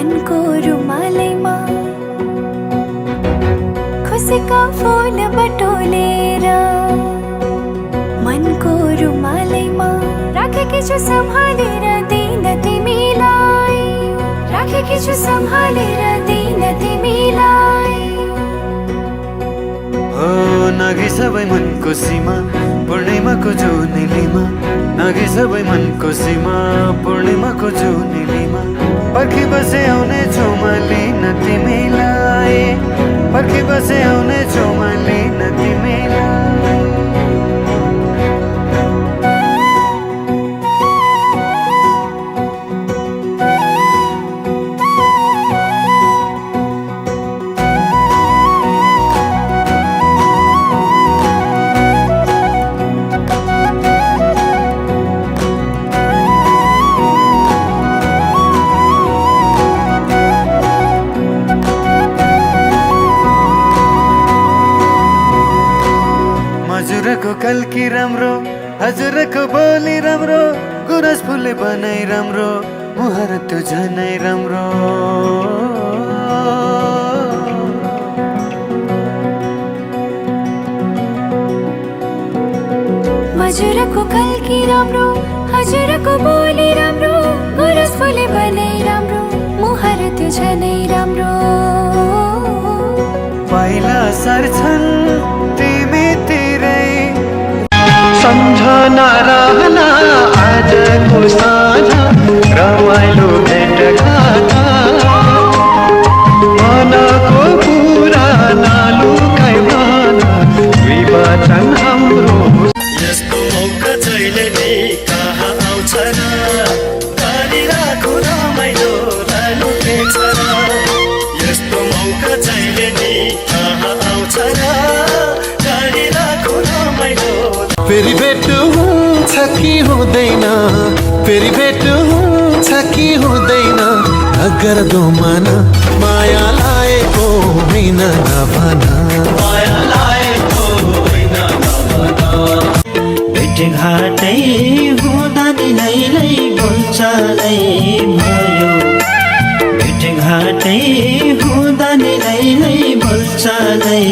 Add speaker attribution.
Speaker 1: मनको रुमालैमा खुसीका फूल बटोलेर मनको रुमालैमा राखेकी छु सम्हालेर दिन तिमीलाई, राखेकी छु सम्हालेर दिन तिमीलाई।
Speaker 2: नाघे सबै मनको सीमा पूर्णिमाको जुनेलीमा, नाघे सबै मनको सीमा पूर्णिमाको जुनेलीमा। पर्खी बसे आउने छु म लिन तिमीलाई, पर्खी बसे आउने छु म लिन तिमीलाई। हजुरको कल्की राम्रो, हजुरको बोली राम्रो, गुरस फुले बनाई राम्रो, मुहार त्यो झनै राम्रो।
Speaker 1: हजुरको कल्की राम्रो, हजुरको बोली राम्रो, गुरस फुले बनाई राम्रो, मुहार त्यो झनै राम्रो।
Speaker 2: पाइला सर्छन् तिमी
Speaker 3: सम्झना रहला आजको साँझ रमाइलो भेटघाट, मनको कुरा नालुकाइ भन विवाचन हाम्रो।
Speaker 4: यस्तो मौका जहिले नि कहाँ आउँछ र, गरिरहेको रमाइलो लुकेछ र। यस्तो मौका जहिले नि कहाँ आउँछ र, गरिरहेको रमाइलो।
Speaker 3: फेरि भेट हुन्छ कि हुँदैन, फेरि भेट हुन्छ कि हुँदैन, नगर दोमन माया लागेको होइन नभन, माया लागेको होइन नभन।
Speaker 4: भेटघाटै हुँदा दिनैलाई बोलचालै भयो, भेटघाटै हुँदा दिनैलाई बोलचालै